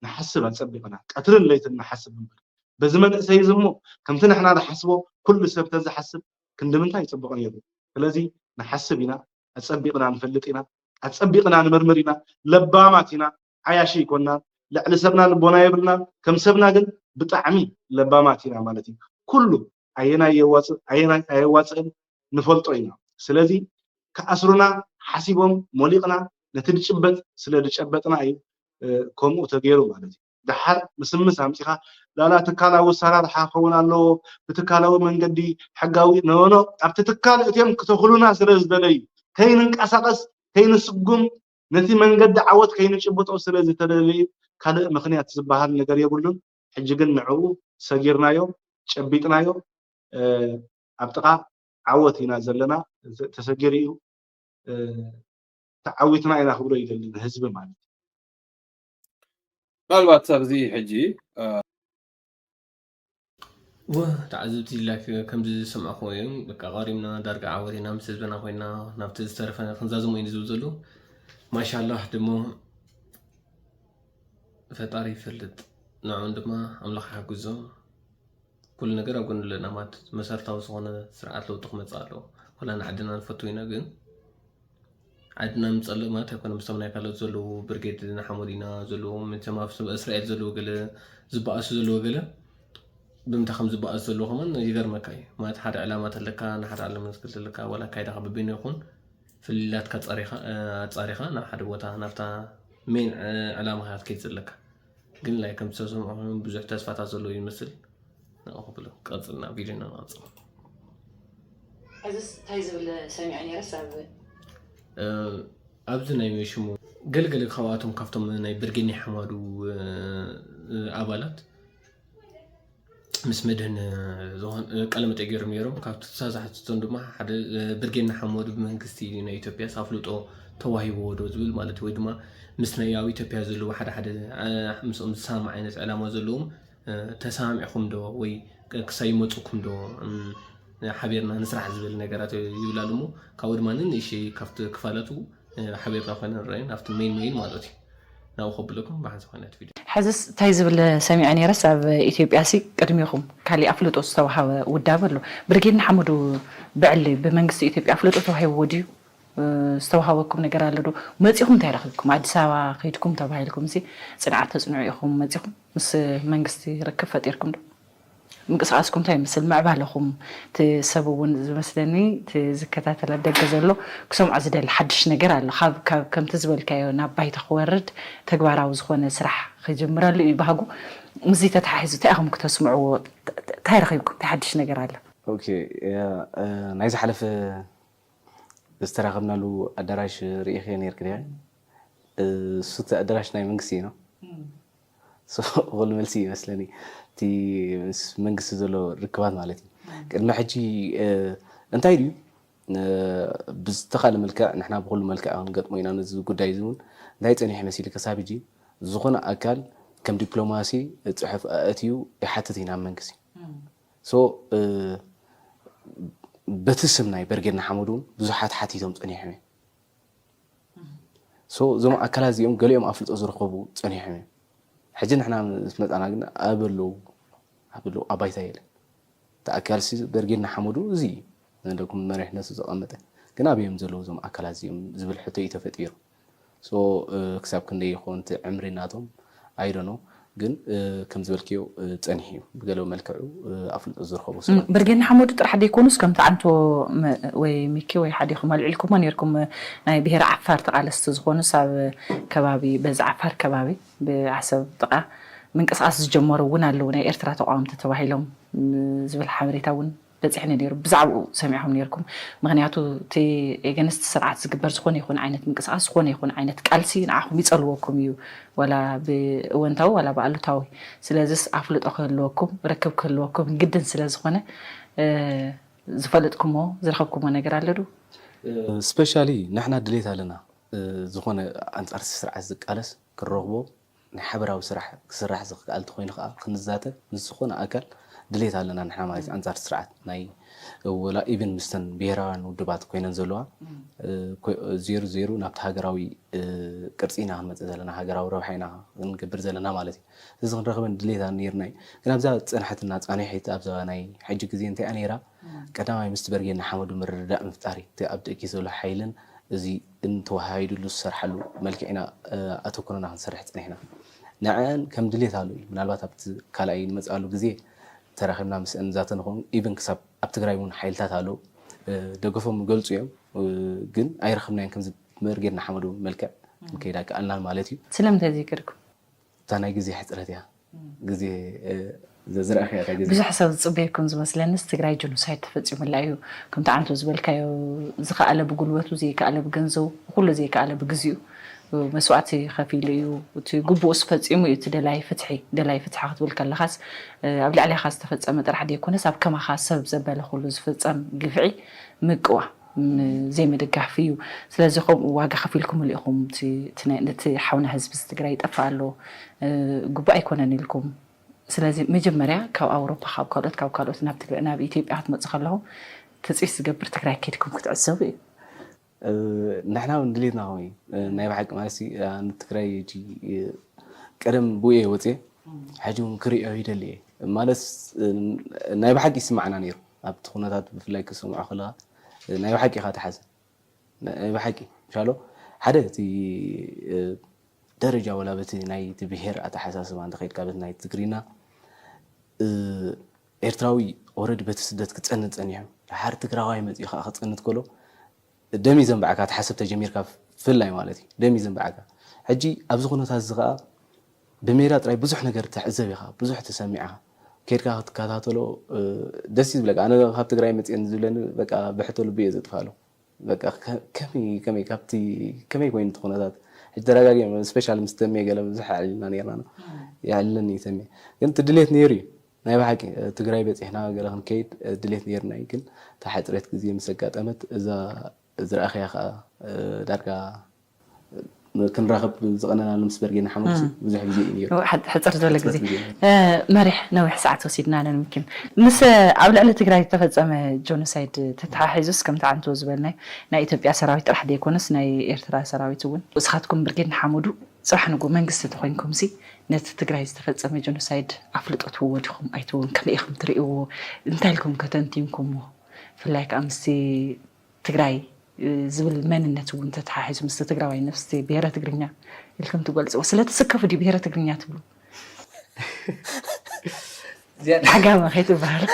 ንሓስብ ኣፀቢቕና ቀትርን ለይትን ንሓስብ እምበር በዚ መንእሰይ እዚ እሞ ከምቲ ንሕና ንሓስቦ ኩሉ ሰብ ተዝሓስብ ክንዲ ምንታይ ይፅቡቕ ነይሩ። ስለዚ ንሓስብ ኢና፣ ኣፀቢቕና ንፈልጥ ኢና፣ ኣፀቢቕና ንምርምር ኢና፣ ለባማት ኢና፣ ዓያሺ ኣይኮንናን፣ ልዕሊ ሰብና ልቦና የብልናን፣ ከም ሰብና ግን ብጣዕሚ ለባማት ኢና ማለት እዩ። ኩሉ ኣየናይ የዋፅእ ኣየናይ ኣየዋፅእን ንፈልጦ ኢና። ስለዚ ክኣስሩና ሓሲቦም ሞሊቕና ነቲ ድጭበጥ ስለ ድጨበጥና እዩ ከምኡ ተገይሩ ማለት እዩ። ደሓር ምስምስ ኣምፂኻ ላላ ትካላዊ ኣሰራርሓ ክኸውን ኣለዎ ብትካላዊ መንገዲ ሕጋዊ ኖኖ ኣብቲ ትካል እትዮም ክተኽሉና ስለ ዝደለዩ ከይንንቀሳቐስ ከይንስጉም ነቲ መንገዲ ዓወት ከይንጭብጦ ስለ ዝተደለዩ ካልእ ምኽንያት ዝበሃል ነገር የብሉን። ሕጂ ግን ንዕኡ ሰጊርናዮ ጨቢጥናዮ ኣብ ጥቓ ዓወት ኢና ዘለና። ተሰጊሩ እዩ ተዓዊትና ኢና ክብሎ ይደሊ ንህዝቢ ማለት እዩ። ምናልባት ኣብዚ ሕጂ ተዓዘብቲ ላይክ ከምዚ ዝሰምዕኹም እዮም። በቃ ቀሪምና ዳርጋ ዓወት ኢና ምስ ህዝብና ኮይና ናብቲ ዝተረፈ ክንዛዝሞ እዩ ዝብል ዘለዉ። ማሻላህ ድሞ ፈጣሪ ይፈልጥ፣ ንዕኡን ድማ ኣምላኽ ይሓግዞም። ኩሉ ነገር ኣብ ጎኒ ኣለና ማለት መሰረታዊ ዝኾነ ስርዓት ለውጢ ክመፅእ ኣለዎ። ኩላ ንዓድና ንፈቱ ኢና ግን ዓድና ንፀልእ ማለት ኣይኮነ ምስቶም ናይ ካልኦት ዘለዉ ብርጌድ ንሓመዱ ኢና ዘለዎም እቶም ኣብ እስራኤል ዘለዉ ገለ ዝበኣሱ ዘለዉ ገለ ብምንታይ ከም ዝበኣሱ ዘለዉ ከማን ይገርመካ እዩ ማለት ሓደ ዕላማ ተለካ ንሓደ ዓለም መስክል ተለካ ዋላ ኣካይዳካ በበይኑ ይኹን ፍልላትካ ኣፃሪኻ ናብ ሓደ ቦታ ናብታ ሜን ዕላማኻ ክትከይድ ዘለካ ግን ላይ ከም ዝተሰምዖ ብዙሕ ተስፋታት ዘለዎ ይመስል ንዕኡ ክብሎ ቀፅልና ቪድዮና ንቐፅል ሕዝስ እንታይ ዝብል ሰሚዐ ነይረስ ኣብ ኣብዚ ናይ ሽሙ ገለገለ ካብኣቶም ካብቶም ናይ ብርጌድ ናይ ሓማዱ ኣባላት ምስ መድህን ቃለ መጠይቅ ገይሮም ነይሮም። ካብቲ ተሳሳሕትቶም ድማ ሓደ ብርጌድ ንሓመዱ ብመንግስቲ ናይ ኢትዮጵያ ኣፍልጦ ተዋሂብዎ ዶ ዝብል ማለት ወይ ድማ ምስ ናይ ኣብ ኢትዮጵያ ዘለዉ ሓደ ሓደ ምስኦም ዝሰማም ዓይነት ዕላማ ዘለዎም ተሰማሚዕኹም ዶ ወይ ክሳብ ይመፁኩም ዶ ሓቢርና ንስራሕ ዝብል ነገራት ይብል ኣሎ እሞ ካብኡ ድማ ንእሽተይ ካብቲ ክፋላቱ ሓቢርና ኮይና ንረኣዩ ናብቲ ሜን ሜን ማለት እዩ ናብኡ ከብለኩም ብሓንሳብ ኮይና እቲ ቪድዮ ሕዝስ እንታይ ዝብል ሰሚዐ ነይረስ ኣብ ኢትዮጵያ ሲ ቅድሚኹም ካሊእ ኣፍልጦ ዝተዋሃበ ውዳብ ኣሎ ብርጌድ ንሓመዱ ብዕሊ ብመንግስቲ ኢትዮጵያ ኣፍልጦ ተዋሂብዎ ድዩ ዝተዋሃበኩም ነገር ኣሎ ዶ መፂኹም እንታይ ረኺብኩም ኣዲስ ኣበባ ከይድኩም ተባሂልኩም ሲ ፅንዓት ተፅንዑ ኢኹም መፂኹም ምስ መንግስቲ ርክብ ፈጢርኩም ዶ ምንቅስቃስኩም እንታይ ይመስል ምዕባለኹም እቲ ሰብ እውን ዝመስለኒ እቲ ዝከታተል ኣብ ደገ ዘሎ ክሰምዖ ዝደሊ ሓድሽ ነገር ኣሎ ካብ ካብ ከምቲ ዝበልካዮ ናብ ባይታ ክወርድ ተግባራዊ ዝኾነ ስራሕ ክጅምረሉ እዩ ባህጉ ምስዚ ተተሓሒዙ እንታይ ኢኹም ክተስምዕዎ እንታይ ረኺብኩም እንታይ ሓድሽ ነገር ኣሎ ኦኬ ናይ ዝሓለፈ ዝተራኸብናሉ ኣዳራሽ ርኢኸ ነይርክ ዲኻ እሱ እቲ ኣዳራሽ ናይ መንግስቲ እዩ ነው። እሱ ክብል መልሲ ይመስለኒ፣ እቲ ምስ መንግስቲ ዘሎ ርክባት ማለት እዩ። ቅድሚ ሕጂ እንታይ ድዩ ብዝተኻለ መልክዕ ንሕና ብኩሉ መልክዕ ክንገጥሞ ኢና። ነዚ ጉዳይ እዚ እውን እንታይ ፀኒሑ መሲሉ ክሳብ ሕጂ ዝኾነ ኣካል ከም ዲፕሎማሲ ፅሑፍ ኣእትዩ ይሓትት ኢና መንግስቲ። በቲ ስም ናይ በርጌድ ንሓመዱ እውን ብዙሓት ሓቲቶም ፀኒሖም እዮም። እዞም ኣካላት እዚኦም ገሊኦም ኣፍልጦ ዝረኸቡ ፀኒሖም እዮም። ሕጂ ንሕና ምስ መፃና ግን ኣበለው ኣበለው ኣባይታ የለን። እቲ ኣካልሲ በርጌድ ንሓመዱ እዚ ነለኩም መሪሕነቱ ዘቐመጠ ግን ኣበዮም ዘለዉ እዞም ኣካላት እዚኦም ዝብል ሕቶ እዩ ተፈጢሩ። ክሳብ ክንደይ ይኸውን እቲ ዕምሪ ናቶም ኣይደኖ ግን ከም ዝበልክዮ ፀኒሕ እዩ። ብገለ መልክዑ ኣፍልጦ ዝረኸቡ ሰባት ብርጌድ ንሓመዱ ጥራሕ ደይኮኑስ ከምቲ ዓንቶ ወይ ሚኪ ወይ ሓዲኹም ኣልዒልኩሞ ነርኩም ናይ ብሄር ዓፋር ተቓለስቲ ዝኾኑስ ኣብ ከባቢ በዚ ዓፋር ከባቢ ብዓሰብ ጥቓ ምንቅስቃስ ዝጀመሩ እውን ኣለዉ ናይ ኤርትራ ተቃወምቲ ተባሂሎም ዝብል ሓበሬታ እውን በፂሕኒ ነይሩ። ብዛዕባኡ ሰሚዕኹም ነይርኩም። ምክንያቱ እቲ ኤገንስቲ ስርዓት ዝግበር ዝኾነ ይኹን ዓይነት ምንቅስቃስ ዝኾነ ይኹን ዓይነት ቃልሲ ንዓኹም ይፀልወኩም እዩ፣ ዋላ ብእወንታዊ ዋላ ብኣሉታዊ። ስለዚስ ኣፍልጦ ክህልወኩም ርክብ ክህልወኩም ግድን ስለዝኾነ ዝፈለጥኩሞ ዝረኸብኩሞ ነገር ኣሎ ዶ? ስፔሻሊ ንሕና ድሌት ኣለና ዝኾነ ኣንፃርቲ ስርዓት ዝቃለስ ክንረኽቦ ናይ ሓበራዊ ስራሕ ክስራሕ ዝኽኣል እንተኮይኑ ከዓ ክንዛተ ምስ ዝኾነ ኣካል ድሌት ኣለና ንሕና ማለት እዩ። ኣንፃር ስርዓት ናይ ወላ ኢቨን ምስተን ብሄራውያን ውድባት ኮይነን ዘለዋ ዜሩ ዜሩ ናብቲ ሃገራዊ ቅርፂ ኢና ክንመፅእ ዘለና ሃገራዊ ረብሓ ኢና ክንገብር ዘለና ማለት እዩ። እዚ ክንረኽበን ድሌት ነይርና እዩ። ግን ኣብዛ ፀንሐትና ፃኒሒት ኣብዛ ናይ ሕጂ ግዜ እንታይ እያ ነይራ? ቀዳማይ ምስቲ በርጌድ ንሓመዱ ምርድዳእ ምፍጣር እዩ። እቲ ኣብ ደቂ ዘሎ ሓይልን እዚ እንተወሃሂዱሉ ዝሰርሓሉ መልክዕ ኢና ኣተኩርና ክንሰርሕ ፀኒሕና። ንዐን ከም ድሌት ኣሎ እዩ። ምናልባት ኣብቲ ካልኣይ ንመፅኣሉ ግዜ ተራኺብና ምስአን ንዛተ ንኸውን ኢቨን ክሳብ ኣብ ትግራይ እውን ሓይልታት ኣለዉ ደገፎም ይገልፁ እዮም ግን ኣይረኸብናዮን ከምዚ ብርጌድ ንሓመዱ መልክዕ ክንከይድ ኣይከኣልናን ማለት እዩ። ስለምንታይ ዘይከድኩም? እታ ናይ ግዜ ሕፅረት እያ። ግዜ ዝረኣኽያ እታ ግዜ። ብዙሕ ሰብ ዝፅበየኩም ዝመስለንስ ትግራይ ጀኖሳይድ ተፈፂሙላ እዩ። ከምቲ ዓንቶ ዝበልካዮ ዝኸኣለ ብጉልበቱ፣ ዘይከኣለ ብገንዘቡ፣ ብኩሉ ዘይከኣለ ብግዚኡ መስዋእቲ ከፊሉ እዩ። እቲ ግቡኡስ ፈፂሙ እዩ። እቲ ደላይ ፍትሒ፣ ደላይ ፍትሒ ክትብል ከለኻስ ኣብ ልዕሌኻ ዝተፈፀመ ጥራሕ ዘይኮነስ ኣብ ከማኻ ሰብ ዘበለ ኩሉ ዝፍፀም ግፍዒ ምቅዋ ዘይምድጋፍ እዩ። ስለዚ ከምኡ ዋጋ ከፊልኩምሉ ኢኹም። ነቲ ሓውና ህዝቢ ትግራይ ይጠፍእ ኣሎ ግቡእ ኣይኮነን ኢልኩም። ስለዚ መጀመርያ ካብ ኣውሮፓ ካብ ካልኦት ካብ ካልኦት ናብ ኢትዮጵያ ክትመፁ ከለኹም ትፅቢት ዝገብር ትግራይ ከይድኩም ክትዕዘቡ እዩ። ንሕና እውን ድሌትና ከምኡ እዩ። ናይ ብሓቂ ማለት ንትግራይ ቀደም ብኡ እየ ወፅየ ሕጂ እውን ክርእዮ ይደሊ እየ ማለት ናይ ብሓቂ ይስማዓና ነይሩ ኣብቲ ኩነታት ብፍላይ ክሰምዖ ከለካ ናይ ብሓቂ ኢኻ ትሓዝን ናይ ብሓቂ ምሻሎ ሓደ እቲ ደረጃ ወላ በቲ ናይ እቲ ብሄር ኣተሓሳስባ እንተኸይድካ በቲ ናይ ትግርኛ ኤርትራዊ ኦረዲ በቲ ስደት ክፀንት ፀኒሑ ድሓር ትግራዋይ መፂኡ ከዓ ክፀንት ከሎ ደም እዩ ዘንብዓካ እቲ ሓሰብ ተጀሚርካ ፍላይ ማለት እዩ ደም እዩ ዘንብዓካ ሕጂ ኣብዚ ኩነታት እዚ ከዓ ብሜዳ ጥራይ ብዙሕ ነገር ትዕዘብ ኢኻ ብዙሕ ትሰሚዕ ኢኻ ከድካ ክትከታተሎ ደስ እዩ ዝብለካ ኣነ ካብ ትግራይ መፅእን ዝብለኒ በቃ ብሕቶ ልቢ እየ ዘጥፋሉ በቃ ከመይ ከመይ ካብቲ ከመይ ኮይኑ እቲ ኩነታት ሕጂ ተረጋጊኦም ስፔሻል ምስ ተሜ ገለ ብዙሕ ኣዕሊልና ነርና የዕልለኒ እዩ ተሜ ግን እቲ ድሌት ነይሩ እዩ ናይ ብሓቂ ትግራይ በፂሕና ገለ ክንከይድ ድሌት ነይርና እዩ ግን እታ ሕፅረት ግዜ ምስ ኣጋጠመት እዛ ዝረኣኽያ ከዓ ዳርጋ ክንራኸብ ዝቐነናሉ ምስ በርጌና ሓሙስ ብዙሕ ግዜ እዩ ነይሩ ሕፅር ዝበለ ግዜ መሪሕ ነዊሕ ሰዓት ወሲድና ነንምኪን ምስ ኣብ ልዕሊ ትግራይ ዝተፈፀመ ጆኖሳይድ ተተሓሒዙስ ከምቲ ዓንቶ ዝበልናይ ናይ ኢትዮጵያ ሰራዊት ጥራሕ ዘይኮነስ ናይ ኤርትራ ሰራዊት እውን እስኻትኩም ብርጌድ ንሓመዱ ፅባሕ ንጎ መንግስቲ ተኮይንኩም ሲ ነቲ ትግራይ ዝተፈፀመ ጀኖሳይድ ኣፍልጦ ትህብዎ ዲኹም ኣይትህብዎን ከመይ ኢኹም ትርእይዎ እንታይ ኢልኩም ከተንቲንኩሞ ብፍላይ ከዓ ምስቲ ትግራይ ዝብል መንነት እውን ተተሓሒዙ ምስቲ ትግራዋይ ነፍስቲ ብሄረ ትግርኛ ኢልኩም ትገልፅዎ ስለትስከፉ ድዩ ብሄረ ትግርኛ ትብሉ ዓጋመ ከይትበሃል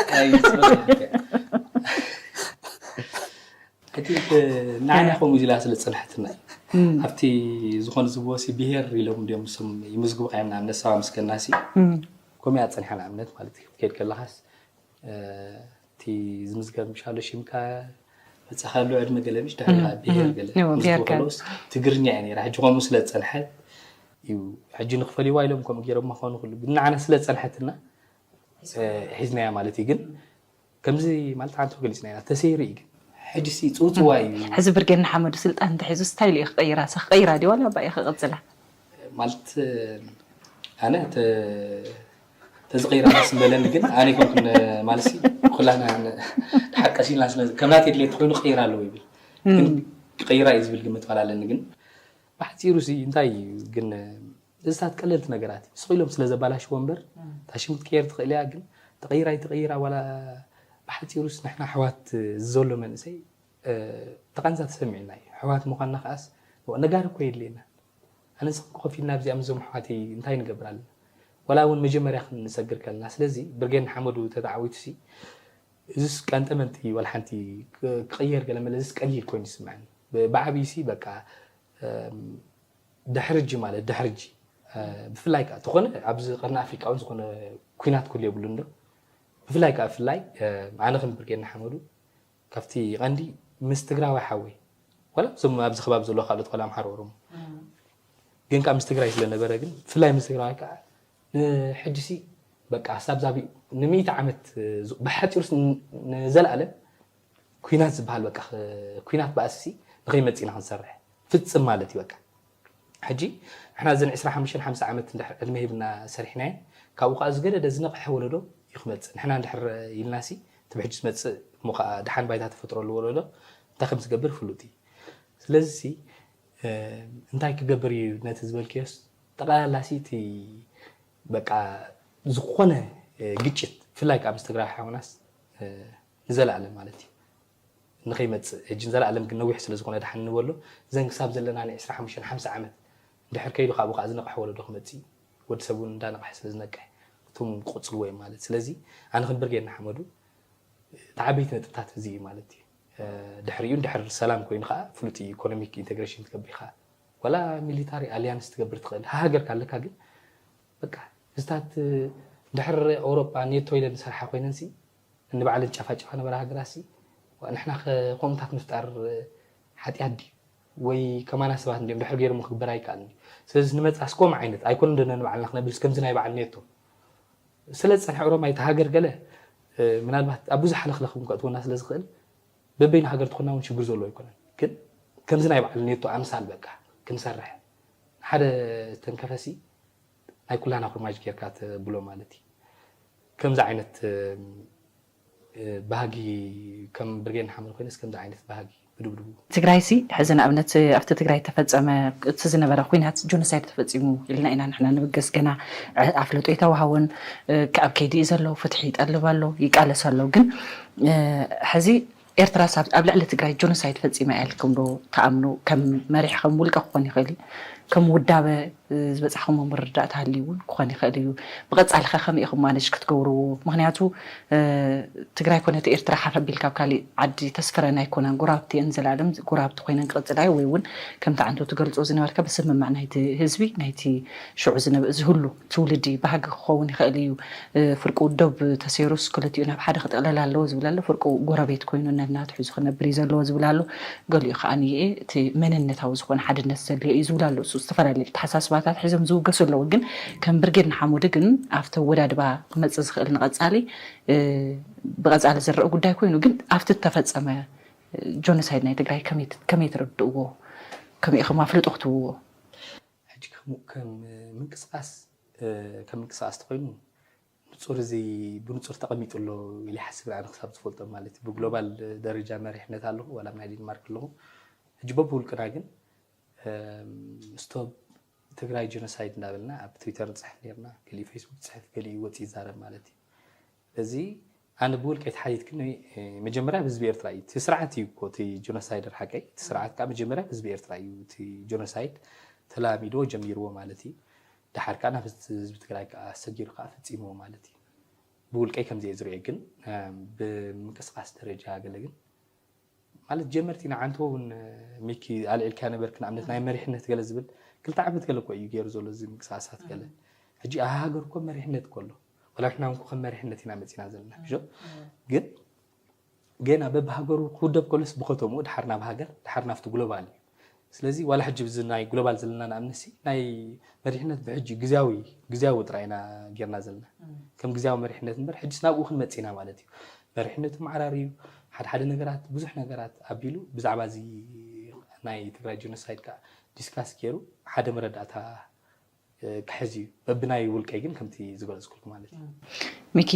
ሕጂ ንዓና ከምኡ ኢላ ስለ ዝፀንሐትና እዩ ኣብቲ ዝኾነ ዝብወሲ ብሄር ኢሎም እንዲዮም ስም ይምዝግቡ ካዮም ንኣብነት ሰባ ምስ ከናሲ ከምኡ እያ ፀኒሓ ንኣብነት ማለት እዩ ክትከይድ ከለኻስ እቲ ዝምዝገብ ምሻሎ ሽምካ ብጻኻሉ ዕድመ ገለ ምሽ ድሕሪ ብሄር ገለ ትግርኛ እያ ነራ። ሕጂ ከምኡ ስለ ዝጸንሐት እዩ። ሕጂ ንክፈልይዋ ኢሎም ከምኡ ገይሮማ ክኾኑ ክሉ ግን ንዓና ስለ ዝጸንሐትና ሒዝናያ ማለት እዩ። ግን ከምዚ ማለት ሓንቲ ገሊጽና ኢና፣ ተሰይሩ እዩ። ግን ሕጂ ሲ ጽውጽዋ እዩ። ሕዚ ብርጌድ ንሓመዱ ስልጣን እንተሒዙ ስታይል እዩ ክቀይራ፣ ሳ ክቀይራ ድዩ ዋላ ባይ ክቅጽላ? ማለት ኣነ ተዝቀይራ ደስ ምበለኒ፣ ግን ኣነ ይኮንኩን ማለት ሲ ኩላና ሓቀሲልና ስለ ከምናት የድልየት ኮይኑ ክቀይራ ኣለዎ ይብል። ግን ክቀይራ እዩ ዝብል ግምት ዋላ ኣለኒ። ግን ብሓፂሩ ሲ እንታይ እዩ ግን እዚታት ቀለልቲ ነገራት እዩ። ስቕ ኢሎም ስለ ዘባላሽዎ እምበር እታ ሽም ክትቀየር ትኽእል እያ። ግን ተቐይራ ኣይተቐይራ ዋላ ብሓፂሩስ ንሕና ኣሕዋት ዘሎ መንእሰይ ተቓንዛ ተሰሚዕና እዩ። ኣሕዋት ምዃንና ከዓስ ነጋሪ እኮ የድልየና። ኣነ ንስኽን ኮፍ ኢልና ኣብዚኣ ምስዞም ኣሕዋተይ እንታይ ንገብር ኣለና? ዋላ እውን መጀመርያ ክንሰግር ከለና። ስለዚ ብርጌድ ንሓመዱ ተተዓዊቱ ሲ እዚስ ቀንጠመንጢ ዋላ ሓንቲ ክቕየር ገለ መለ እዚስ ቀሊል ኮይኑ ይስምዐኒ። ብዓብዩ ሲ በቃ ድሕሪ ሕጂ ማለት ድሕሪ ሕጂ ብፍላይ ከዓ ተኾነ ኣብዚ ቀርኒ ኣፍሪቃ እውን ዝኾነ ኩናት ክህሉ የብሉን ዶ ብፍላይ ከዓ ብፍላይ ኣነ ከም ብርጌድ ንሓመዱ ካብቲ ቀንዲ ምስ ትግራዋይ ሓወይ ዋላ እዞም ኣብዚ ከባቢ ዘሎ ካልኦት ዋላ ኣምሓሩ ኦሮሞ ግን ከዓ ምስ ትግራይ ስለነበረ ግን ብፍላይ ምስ ትግራዋይ ከዓ ንሕጂ ሲ በቃ ሳብ ዛቢ ንሚእቲ ዓመት ብሓፂሩስ ንዘለኣለም ኩናት ዝበሃል በቃ ኩናት ባእሲ ንኸይመፅእ ኢና ክንሰርሕ ፍፅም ማለት እዩ። በቃ ሕጂ ንሕና እዘን ዕስራ ሓሙሽተ ሓምሳ ዓመት እንድሕር ዕድመ ሂብና ሰሪሕናየን ካብኡ ከዓ ዝገደደ ዝነቕሐ ወለዶ እዩ ክመፅእ። ንሕና እንድሕር ኢልና ሲ እቲ ብሕጂ ዝመፅእ እሞ ከዓ ደሓን ባይታ ተፈጥረሉ ወለዶ እንታይ ከም ዝገብር ፍሉጥ እዩ። ስለዚ ሲ እንታይ ክገብር እዩ ነቲ ዝበልክዮስ ጠቕላላ ሲ እቲ በቃ ዝኾነ ግጭት ብፍላይ ከዓ ምስ ትግራይ ሓውናስ ንዘለኣለም ማለት እዩ ንኸይመፅእ። ሕጂ ንዘለኣለም ግን ነዊሕ ስለ ዝኾነ ደሓን ንበሎ። እዘን ክሳብ ዘለና ናይ ዕስራ ሓሙሽተ ሓምሳ ዓመት እንድሕር ከይዱ ካብኡ ከዓ ዝነቕሐ ወለዶ ክመፅእ እዩ። ወዲ ሰብ እውን እንዳነቕሐ ስለ ዝነቅሕ እቶም ክቕፅልዎ እዮም ማለት። ስለዚ ኣነ ከም ብርጌድ ንሓመዱ እቲ ዓበይቲ ነጥብታት እዚ እዩ ማለት እዩ። ድሕሪኡ እንድሕር ሰላም ኮይኑ ከዓ ፍሉጥ እዩ። ኢኮኖሚክ ኢንቴግሬሽን ትገብር ኢኻ ዋላ ሚሊታሪ ኣሊያንስ ትገብር ትኽእል ሃገር ካለካ ግን በቃ እዚታት ድሕር ኤውሮጳ ኔቶ ኢለን ዝሰርሓ ኮይነን ሲ ንባዕለን ጨፋጨፋ ነበራ ሃገራት ሲ ንሕና ከምኡታት ምፍጣር ሓጢኣት ድዩ ወይ ከማና ሰባት እንዲም ድሕር ገይሮም ክግበር ኣይከኣልን እዩ። ስለዚ ንመፃ እስኮም ዓይነት ኣይኮነ ዶ ነንባዕልና ክነብል ከምዚ ናይ በዓል ኔቶ ስለ ዝፀንሐ ኦሮማይ እቲ ሃገር ገለ ምናልባት ኣብ ብዙሕ ሓለኽለኽ እውን ከእትወና ስለ ዝኽእል በበይኑ ሃገር ትኾና እውን ሽግር ዘለዎ ኣይኮነን። ግን ከምዚ ናይ በዓል ኔቶ ኣምሳል በቃ ክንሰርሕ ሓደ ተንከፈሲ ናይ ኩላና ኩርማጅ ጌርካ ተብሎ ማለት እዩ። ከምዚ ዓይነት ባህጊ ከም ብርጌድ ንሓመዱ ኮይነስ ከምዚ ዓይነት ባህጊ ብድብድቡ ትግራይ ሲ ሕዚ ንኣብነት ኣብቲ ትግራይ ተፈፀመ እቲ ዝነበረ ኩናት ጆኖሳይድ ተፈፂሙ ኢልና ኢና ንሕና ንብገስ ገና ኣፍልጦ ይተዋሃወን ኣብ ከይዲ እዩ ዘሎ ፍትሒ ይጠልብ ኣሎ ይቃለስ ኣሎ ግን ሕዚ ኤርትራ ኣብ ልዕሊ ትግራይ ጆኖሳይድ ፈፂማ እያ ኢልኩም ዶ ትኣምኑ? ከም መሪሕ ከም ውልቀ ክኾን ይኽእል እዩ፣ ከም ውዳበ ዝበፃሕኹሞ ምርዳእ ተሃልዩ እውን ክኾን ይኽእል እዩ። ብቐፃሊ ኸ ከመይ ኢኹም ማነጅ ክትገብርዎ? ምክንያቱ ትግራይ ኮነት ኤርትራ ሓፍ ኣቢልካ ኣብ ካሊእ ዓዲ ተስፈረን ኣይኮናን። ጎራብቲ እየን ዘላለም ጎራብቲ ኮይነን ክቕፅላ እዩ ወይ እውን ከምቲ ዓንቶ ትገልፆ ዝነበርካ ብስምምዕ ናይቲ ህዝቢ ናይቲ ሽዑ ዝህሉ ትውልዲ ባህጊ ክኸውን ይኽእል እዩ። ፍርቁ ዶብ ተሰይሩስ ክልቲኡ ናብ ሓደ ክጥቕለል ኣለዎ ዝብል ኣሎ። ፍርቁ ጎረቤት ኮይኑ ነናቱ ሒዙ ክነብር እዩ ዘለዎ ዝብል ኣሎ። ገሊኡ ከዓ ንየ እቲ መንነታዊ ዝኾነ ሓድነት ዘድልዮ እዩ ዝብል ኣሎ። እሱ ዝተፈላለዩ ተሓሳስባታት ሒዞም ዝውገሱ ኣለዉ። ግን ከም ብርጌድ ንሓመዱ ግን ኣብቲ ኣወዳድባ ክመፅእ ዝኽእል ንቐፃሊ ብቐፃሊ ዝረአ ጉዳይ ኮይኑ ግን ኣብቲ እተፈፀመ ጆኖሳይድ ናይ ትግራይ ከመይ ትርድእዎ? ከመይ ኢኹም ኣፍልጦ ክትብዎ? ሕጂ ከም ምንቅስቃስ ከም ምንቅስቃስ ተኮይኑ ንፁር እዚ ብንፁር ተቐሚጡ ኣሎ ኢለ ይሓስብ። ኣነ ክሳብ ዝፈልጦ ማለት እዩ። ብግሎባል ደረጃ መሪሕነት ኣለኹ ዋላ ናይ ዴንማርክ ኣለኹ። ሕጂ በብውልቅና ግን ስቶፕ ትግራይ ጀኖሳይድ እንዳበልና ኣብ ትዊተር ንፅሕፍ ነርና። ገሊኡ ፌስቡክ ዝፅሕፍ ገሊኡ ወፂ ይዛረብ ማለት እዩ። እዚ ኣነ ብውልቀይ ተሓቲትክኒ መጀመርያ ብህዝቢ ኤርትራ እዩ። እቲ ስርዓት እዩ እኮ እቲ ጀኖሳይደር ሓቀይ። እቲ ስርዓት ከዓ መጀመርያ ብህዝቢ ኤርትራ እዩ እቲ ጀኖሳይድ ተላሚድዎ ጀሚርዎ ማለት እዩ። ደሓር ከዓ ናብ ህዝቢ ትግራይ ከዓ ኣሰጊሩ ከዓ ፈፂምዎ ማለት እዩ። ብውልቀይ ከምዚ እየ ዝሪኦ ግን ብምንቅስቃስ ደረጃ ገለ ግን ማለት ጀመርቲ ንዓንቶ እውን ሚኪ ኣልዒልካ ነበርክ ንኣብነት ናይ መሪሕነት ገለ ዝብል ክልተ ዓመት ገለ እኮ እዩ ገይሩ ዘሎ እዚ ምንቅስቃሳት ገለ ሕጂ ኣብ ሃገር እኮ መሪሕነት እኮ ኣሎ ወላ ንሕና እውን ከም መሪሕነት ኢና መፂና ዘለና ሽ ግን ገና በብሃገሩ ክውደብ ከሎስ ብኸተምኡ ድሓር ናብ ሃገር ድሓር ናብቲ ግሎባል እዩ። ስለዚ ዋላ ሕጂ ብዚ ናይ ግሎባል ዘለና ንኣብነሲ ናይ መሪሕነት ብሕጂ ግዜያዊ ግዜያዊ ጥራይ ኢና ጌርና ዘለና ከም ግዜያዊ መሪሕነት እምበር ሕጂስ ናብኡ ክንመጽእ ኢና ማለት እዩ። መሪሕነቱ ማዕራር እዩ። ሓደ ሓደ ነገራት ብዙሕ ነገራት ኣቢሉ ብዛዕባ እዚ ናይ ትግራይ ጀኖሳይድ ከዓ ዲስካስ ገይሩ ሓደ መረዳእታ ክሕዝ እዩ። በብናይ ውልቀይ ግን ከምቲ ዝገለጽኩልኩ ማለት እዩ። ሚኪ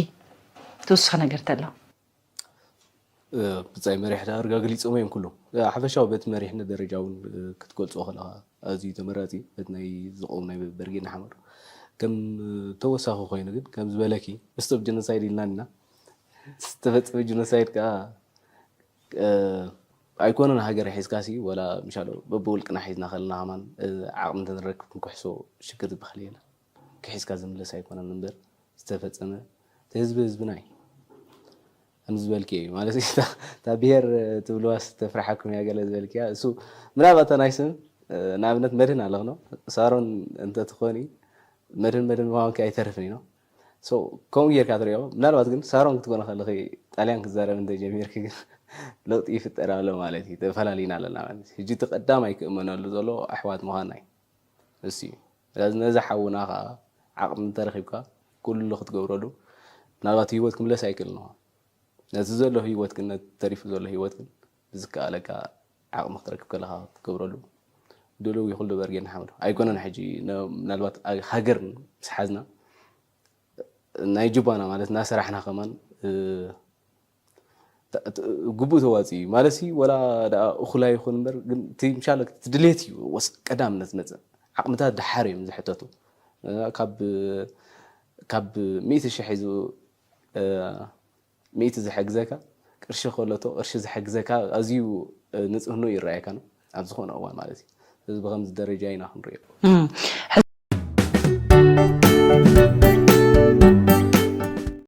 ትውስኽ ነገር ተሎ ብጻይ መሪሕ ዳርጋ ገሊጾም እዮም ኩሎም። ሓፈሻዊ በቲ መሪሕነት ደረጃ እውን ክትገልጾ ከለኻ ኣዝዩ ተመራጺ በቲ ናይ ዝቐውም ናይ በርጌድ ንሓመዱ ከም ተወሳኺ ኮይኑ ግን ከም ዝበለኪ ምስቶም ጀኖሳይድ ኢልና ኢና ዝተፈጸመ ጀኖሳይድ ከዓ ኣይኮነን ሃገር ሒዝካ ሲ ወላ ምሻሎ በብውልቅና ሒዝና ከለና ከማን ዓቕሚ እንተንረክብ ክንክሕሶ ሽግር ዝበሃል የለን። ክሒዝካ ዝምለስ ኣይኮነን እምበር ዝተፈጸመ እቲ ህዝቢ ህዝብና እዩ። ከም ዝበልኪ እዩ ማለት እታ ብሄር ትብልዋስ ተፍርሓኩም እያ ገለ ዝበልክያ እሱ ምናልባት ናይ ስም ንኣብነት መድህን ኣለኽኖ ሳሮን እንተትኾኒ መድህን መድህን ምዃንኪ ኣይተርፍን እዩ። ከምኡ ጌርካ ትሪኦ ምናልባት ግን ሳሮን ክትኮነ ከለኺ ጣልያን ክዛረብ እንተጀሚርኪ ግን ለውጢ ይፍጠር ኣሎ ማለት እዩ። ተፈላሊና ኣለና ማለት ሕጂ እቲ ቀዳማይ ክእመነሉ ዘሎ ኣሕዋት ምዃንና እዩ። እሱ እዩ ነዚ ሓውና ከዓ ዓቕሚ እንተረኺብካ ኩሉ ክትገብረሉ ምናልባት ህይወት ክምለስ ኣይክእል ንኾ ነቲ ዘሎ ህይወት ግን ነቲ ተሪፉ ዘሎ ህይወት ግን ብዝከኣለካ ዓቕሚ ክትረክብ ከለካ ክትገብረሉ ድልው ይኹል ዶ በርጌድ ንሓመዱ ኣይኮነን ሕጂ ምናልባት ሃገር ምስ ሓዝና ናይ ጅባና ማለት እናሰራሕና ከማን ግቡእ ተዋፂ እዩ ማለት ሲ ወላ ደኣ እኹላ ይኹን እምበር ግን እቲ ምሻለ እቲ ድሌት እዩ ወስ ቀዳምነት ዝመፅእ ዓቕምታት ደሓር እዮም ዝሕተቱ ካብ ካብ ሚእቲ ሽሕ ሒዙ ሚእቲ ዝሕግዘካ ቅርሺ ከለቶ ቅርሺ ዝሕግዘካ ኣዝዩ ንፅህኑ ይረኣየካ ነው ኣብ ዝኾነ እዋን ማለት እዩ እዚ ብከምዚ ደረጃ ኢና ክንሪኦ